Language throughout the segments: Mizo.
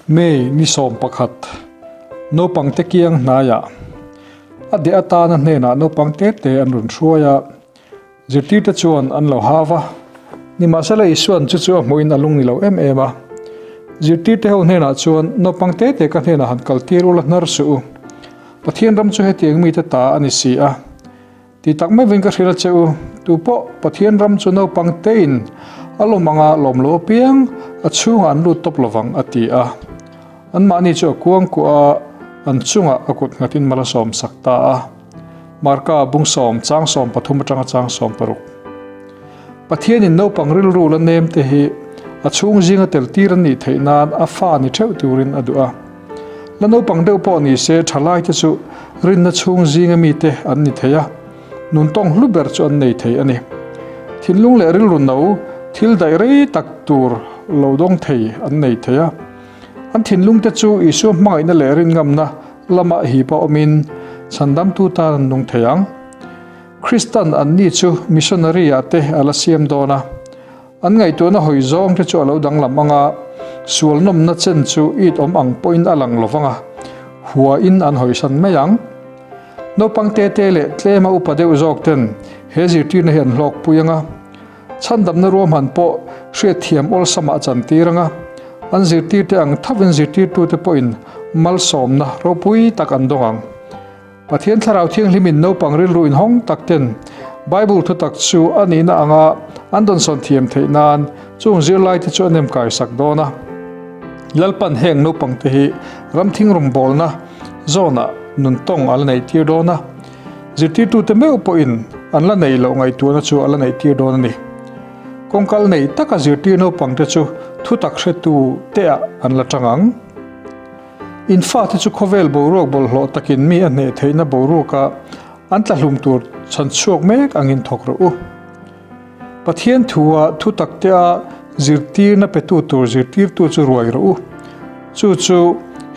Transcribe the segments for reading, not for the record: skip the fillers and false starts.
May ni 11, naupangte kiang hnaiah a deh atana hnenah naupang te te an rawn hruai a, zirtirte chuan an lo hau va. Nimahsela Isua'n chu chu a hmuhin a lung ni lo em em a. Zirtirte ho hnenah chuan, Naupang te te ka hnenah han kaltir ula hnar suh u. Pathian ram chu hetiang mite ta a ni si a. Ti tak mai vin ka hrilh a che u, tu pawh Pathian ram chu naupang tein a lawm anga lawm lo apiang a chhungah an lut tawp lovang a ti a. Anmahni chu a kuang kuah a, an chungah a kut nghatin mal a sawmsak ta a. Marka bung sawm chang 13 atanga chang 16. Pathianin naupang rilru la nem te hi a chhung zinga tel tir an nih theih nan a fa ni theuh turin a duh a. La naupang deuh pawh ni se thalai te chu rinna chhung zinga mite an ni thei a, nun tawng hlu ber chu an nei thei a ni. Thinlung leh rilru no thil daih rei tak tur lo dawng thei an nei thei a. An thinlung te chu Isua hmangaihna leh rinngamna lamah hipa awmin chhandamtu tan an nung thei ang. Kristan anni chu missionary ah te a la siam dawn a. An ngaihtuahna hawi zawng te chu a lo danglam ang a, sual nawmna chen chu it awm ang pawhin a lang lo vang a, huain an hawisan mai ang. Naupang te te leh tlema upa deuh zawk ten he zirtirna hi an hlawkpui ang a, chhandamna ruahman pawh hriatthiam awlsamah a chantir ang a, an zirtirte ang thovin zirtirtute pawhin malsawmna ropui tak an dawng ang. Pathian Thlarau Thianghlimin naupang rilru inhawng tak ten Bible thutak chu a nihna anga an dawnsawn thiam theih nan chung zirlaite chu a nem kaisak dawn a. Lalpan heng naupangte hi ramthing rawngbawlna zawnah nuntawng a la neih tir dawn a, zirtirtute meuh pawhin an la neih loh ngaihtuahna chu a la neih tir dawn a ni. Kawngkal nei taka zirtir naupangte chu thutak hretu teah an la tang ang. In fate chu khawvel boruak bawlhhlawh takin mi a hneh theihna boruaka an tlahlum tur chhan chhuak mek angin thawk rawh u. Pathian thua thutak tea zirtirna petu tur zirtirtu chu ruai rawh u. Chu chu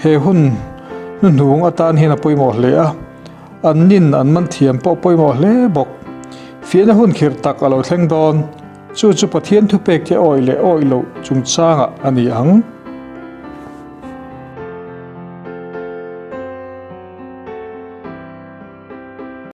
he hun hnuhnung atan hian a pawimawh hle a, an nin an man thiam pawh pawimawh hle bawk. Fiahna hun khirh tak a lo thleng dawn. Chu chu Pathian thupek te awih leh awih loh chungchangah a ni ang.